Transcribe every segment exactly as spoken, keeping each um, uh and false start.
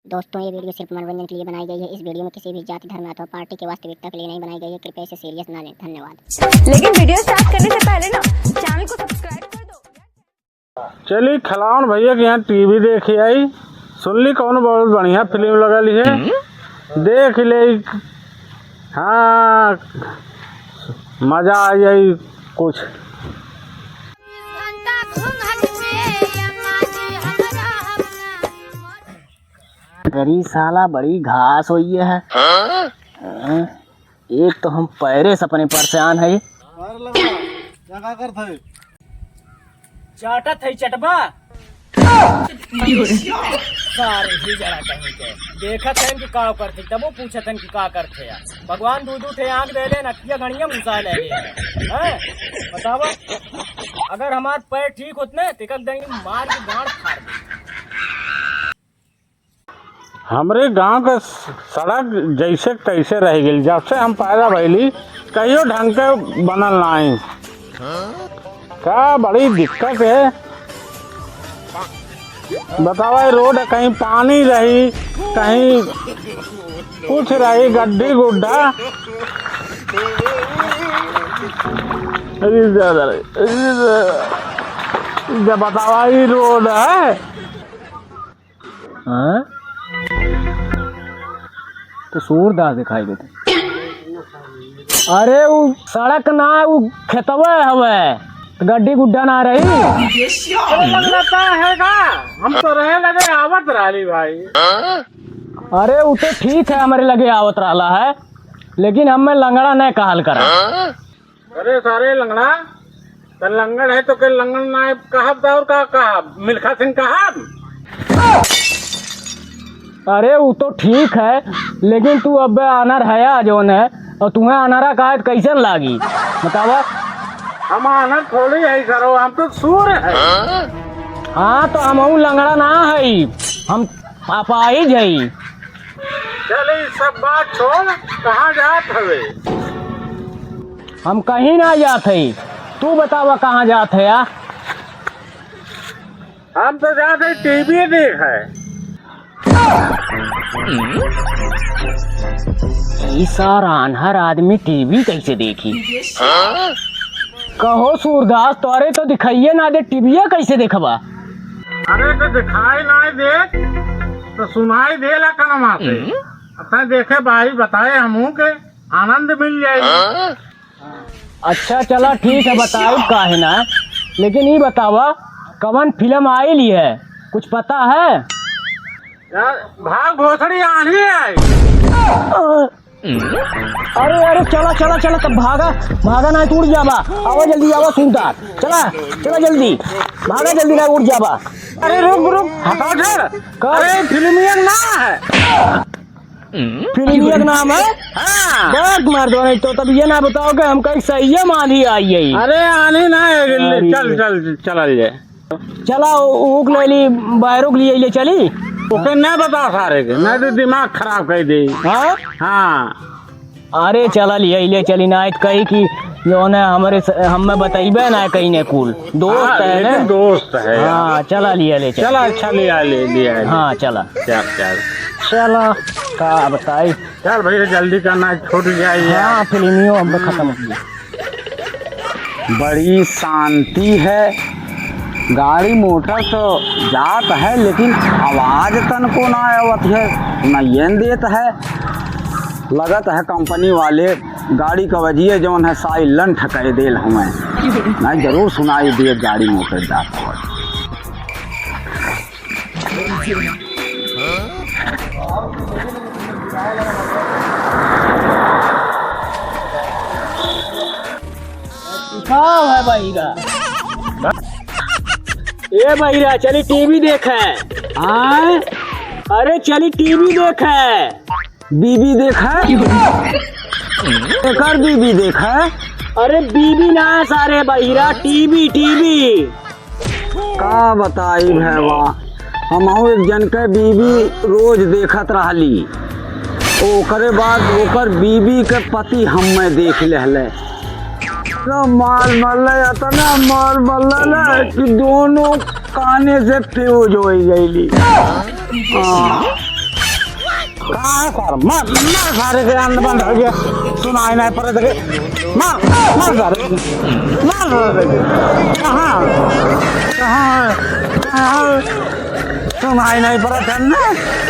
दोस्तों, ये वीडियो सिर्फ मनोरंजन के लिए बनाई गई है। इस वीडियो में किसी भी जाति, धर्म अथवा पार्टी की वास्तविकता के लिए नहीं बनाई गई है। कृपया इसे सीरियस ना लें। धन्यवाद। लेकिन वीडियो स्टार्ट करने से पहले ना चैनल को सब्सक्राइब कर दो। चली खिलावन भैया के यहाँ टीवी देखी आई, सुन ली कौन बहुत बढ़िया फिल्म लगल है, देख ले। हाँ, मजा आ जाई कुछ। गरी साला बड़ी घास होई है। हाँ? एक तो हम पैरे से अपने परेशान है। अरे लंगड़ा, क्या का करत है? चाटत है चटबा। सारे ही जरा कहीं के। देखत है कि का करते, तबो पूछत हैं कि का करते यार। भगवान दू दू ठे आँख दे ले, नकिया गणिया मुसा ले ले। हैं? बतावा, अगर हमार पैर ठीक होत ना, तो एक दही मार के गांड फाड़ दे। हमरे गांव के स-, सड़क जैसे तैसे रह गइल। जब से हम पैदा भइली, कहियो ढंग के बनल नाई। का बड़ी दिक्कत है। बतावा, ये रोड कहीं पानी रही, कहीं कुछ रही, गड्ढी गुड्ढा। अरे दादा रे, अरे दादा। जब बतावा, ये रोड है। हाँ? तो सूरदास दिखाई देते। अरे, उ सड़क ना, उ खेतवा हवे, गड्ढी गुड्ढा ना रही। अरे, लंगड़ा का है का? हम तो रहे लगे आवत रहली भाई। अरे, उ तो ठीक है, हमरे लगे आवत रहला है, लेकिन हमें लंगड़ा नहीं कहल करा। अरे सारे लंगड़ा, त लंगड़ है तो के लंगड़ ना कहब, त और का कहब? मिल्खा सिंह कहब? अरे, उ तो ठीक है, लेकिन तू अबे आनर हया जौन है, और तुम्हें आनरा कहा तो कैसन लागी? बतावा। हम आनर थोड़ी है सरो, हम तो सूर है। हाँ, तो हमहू लंगड़ा ना है, हम अपाहिज है। चल, ई सब बात छोड़, कहाँ जात हवे? हम कहीं ना जात हई, तू बतावा कहाँ जात है या? हम तो जात हई टीवी देखे। ई सार आन्हर आदमी टीवी कैसे देखी? कहो सूरदास, तोरे तो दिखाइए ना दे, टीवीया कैसे देखबा? अरे तो दिखाई ना दे, तो सुनाई देला कनमा से। अब तैं देखे भाई बताए हमहू के आनंद मिल जाई। अच्छा, चला ठीक है, बताऊ काहे ना, लेकिन ई बतावा, कवन फिल्म आइल है, कुछ पता है? यार, भाग भोसड़ी आन्ही आई। अरे, अरे, चला, चला, चला, तब भागा, भागा ना, टूट जाबा। आवा जल्दी, आवा सूरदास, चला, चला जल्दी, भागा जल्दी ना, उठ जाबा। अरे, रुक, रुक, हटाओ, छोड़। का? अरे, फिल्मिया ना है। फिल्मिया के नाम है? हाँ। बैग मार दो नहीं तो, तब ये ना बताओ कि हम कहीं सही है, आन्ही आई है। अरे, आन्ही ना है, अरे। चल, चल, चल जाए। चला, उ-, उक ले ली, बायरो के लिए ले चली। ओके ना बता सारे के, नहीं तो दिमाग खराब कर दे। हाँ? हाँ। अरे चला, ले, ले चली ना, तो कही कि जौन है हमरे स-, हमें बतइबे ना कहीं ने कुल। दोस्त हाँ, है लेकिन ना? दोस्त है यार। हाँ, चला, ले, ले चली। चला, अच्छा, ले आ, ले, ले आ, ले। हाँ, चला। चल, चल। चला, का बताई? चल भैया, जल्दी करना, छूट जाए यार। हाँ, फिल्मियो अब खत्म हो गई। बड़ी शांति है, गाड़ी मोटर तो जात है, लेकिन आवाज तनको ना आवत है, सुनाइए न देत है। लगत है कंपनी वाले गाड़ी का वजिए जौन है silent कर देल हमें, ना जरूर सुनाई देत गाड़ी मोटर जात है। का है बहिरा? ए बहिरा, चली टीवी देखे। आय? अरे चली टीवी देखे। बीबी देखे? एकर बीबी देखे? अरे बीबी ना सारे बहिरा, टीवी, टीवी। का बताई भैया, हमहू एक जन के बीबी रोज देखत रहली। ओकरे बाद ओकर बीबी के पति हमें देख लेहले। इतना मार मरले, इतना मार मरले ना कि दोनों काने से fuse हो गईली। हाँ। मार, मार, मार सारे के, अंड बंद होइ गया। सुनाई नाहीं पड़त है। मार, मार सारे के। मार सारे के। कहाँ? कहाँ? कहाँ? सुनाई नाहीं पड़त है ना?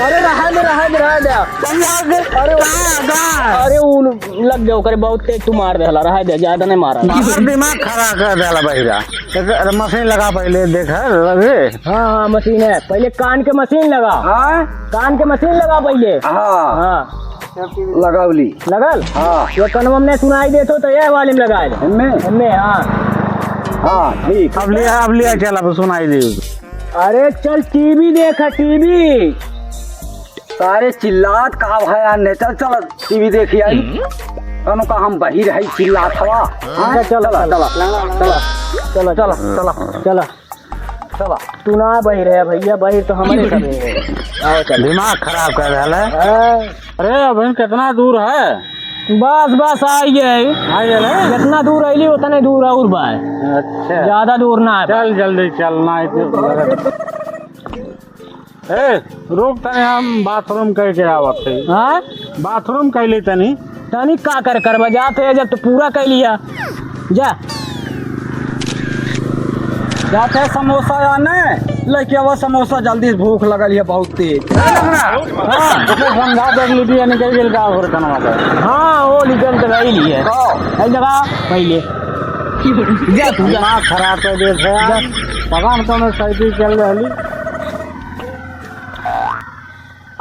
अरे रहा दे, रहा दे, रहा दे। चल जा दे। अरे कहाँ, कहाँ? अरे उ लग गया, ओकरे बहुत तेज तू मार देहला, रहा दे, ज्यादा नहीं मारा। हमार दिमाग खराब कर देला बहिरा। एक, अरे मशीन लगा पहिले, देख, लगे। हाँ, हाँ, मशीन है। पहिले कान के मशीन लगा। हाँ? कान के मशीन लगा पहिले। हाँ। हाँ। लगावली। लगल? हाँ। ये कनवा में सुनाई देत हो तो ये वाली में लगा ले। एमे? एमे, हाँ। हाँ, ठीक। अब लिया, अब लिया, चल, अब सुनाई दे। अरे चल, टीवी देख, टीवी। सारे चिल्लात का भया ने, चल, चल, टीवी देखी आई। कनो का हम बहिर है, चिल्लात हवा। हाँ? चल, चल, चल, चल, चल, चल, चल, चल। चला। तू ना बहिर है भैया, बहिर तो हमरे सब है। आओ चल। दिमाग खराब कर रहल है। हाँ। अरे अबहिन कितना दूर है? बस, बस, आ गए। आ गए ना? जितना दूर अइली उतने दूर और बा। अच्छा। ज्यादा दूर ना है। चल जल्दी चल, ना इतने। ए, रुक तनी, हम बाथरूम कइ के आवत है। हाँ? बाथरूम कइ ली तनी। तनी का कर, करबा जात है, जब तो पूरा कइ लिया। जा। जात है समोसा आने, लेके आवा समोसा जल्दी, भूख लगल है बहुत तेज। हाँ, तो समझा देख लीजिए, निकल गेल का ओकर कनवा से। हाँ, वो निकल तो गई है। कहो। कई जगह पहले। जा तू, जा। दिमाग खराब कर देत है। जा। पता न कौन साइकिल चल रहली।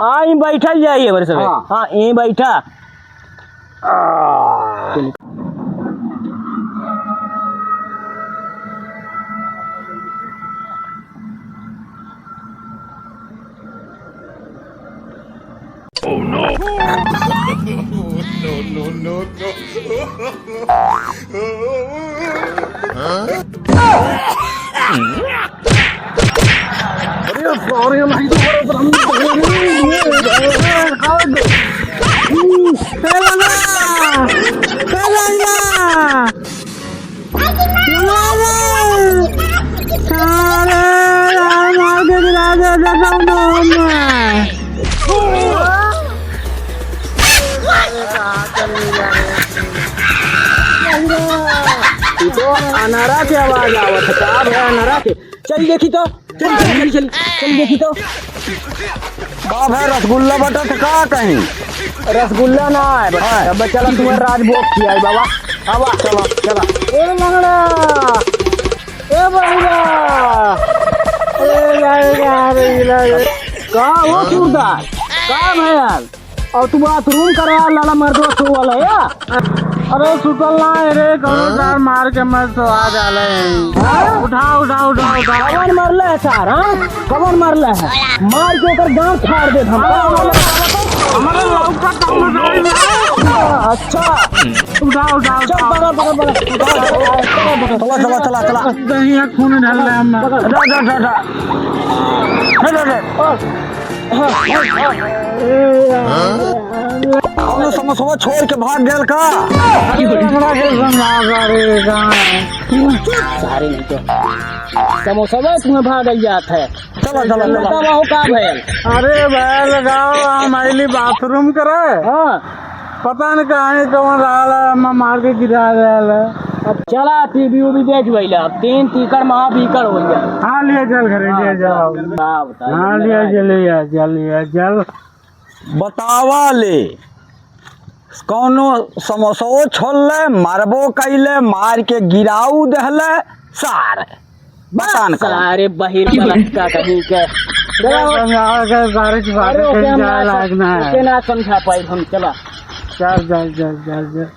आ, ई बैठल जाई हमरे सबे। हाँ। हाँ, ई बैठा। आ। Oh, no. No, no, no, no. अरे सारे नहीं तो, ए लंगड़ा! ए लंगड़ा! लंगड़ा रे! सारे यार मार के गिरा दे, दे, दे, दे, दे। ई तो अनारा के आवाज आवत है, का भया अनारा के? चल देखी तो, चल, चल, चल, चल, चल देखी तो। का भया रसगुल्ला बटत का कहीं? रसगुल्ला ना है बटत, हाँ। अब चला तुम्हें राजभोग खियाई बाबा। आवा, चला, चला। ए लंगड़ा, ए बहिरा, ए लंगड़ा, ए लंगड़ा। का हो सूरदार? का भया? और तू बाथरूम करा लाला मर्दवा सो वाला या? अरे सुतल ना है रे, कौनो हाँ? सार मार के मैं सो आ जाले। हाँ? उठा, उठा, उठा, उठा। कवन मरले है सार, हाँ? कवन मरले है? मार के ओकर गांड फाड़ दे हम। अरे, हमारे, हमारे लौका का मजाल है। अच्छा। उठा, उठा, चल, उठा। पकड़, पकड़, पकड़। चला, चला, चला, चला। दहिया खून ढल रहा है हम। पकड़। जा, जा, जा, जा। जा, जा, जा। कौनो समोसवा छोड़ के भाग गयल का? अरे, हमरा के समझा, अरे, कहाँ है? सारे नहीं तो। समोसवा तुम्हें भागल जात है। चला, चला, चला। बतावा हो का भयल? अरे, भयल गाँव, हम आइली बाथरूम करे। हाँ। पता न कहाँ कौन रहल है, हम मार के गिरा रहल है। अब चला, टीवी उवी देख भैया, अब तीन तीकड़ महा बीकड़ हो गया। हाँ, ले चल घरे, हाँ, ले जाओ। हाँ, बता, हाँ, ले चल, ले चल, ले चल। बतावा ले, कौनो समोसो छोड़ले, मारबो कैले, मार के गिराऊ देहले, सार। बतान का। सारे बहिर बलक्का कहीं के। चला, समझाओ के, सारे की बातें अरे, ओके, कहीं हम जा ना लायक सम-, ना है। ओके, ना समझा पाई हम, चला। चल, चल, चल, चल, चल।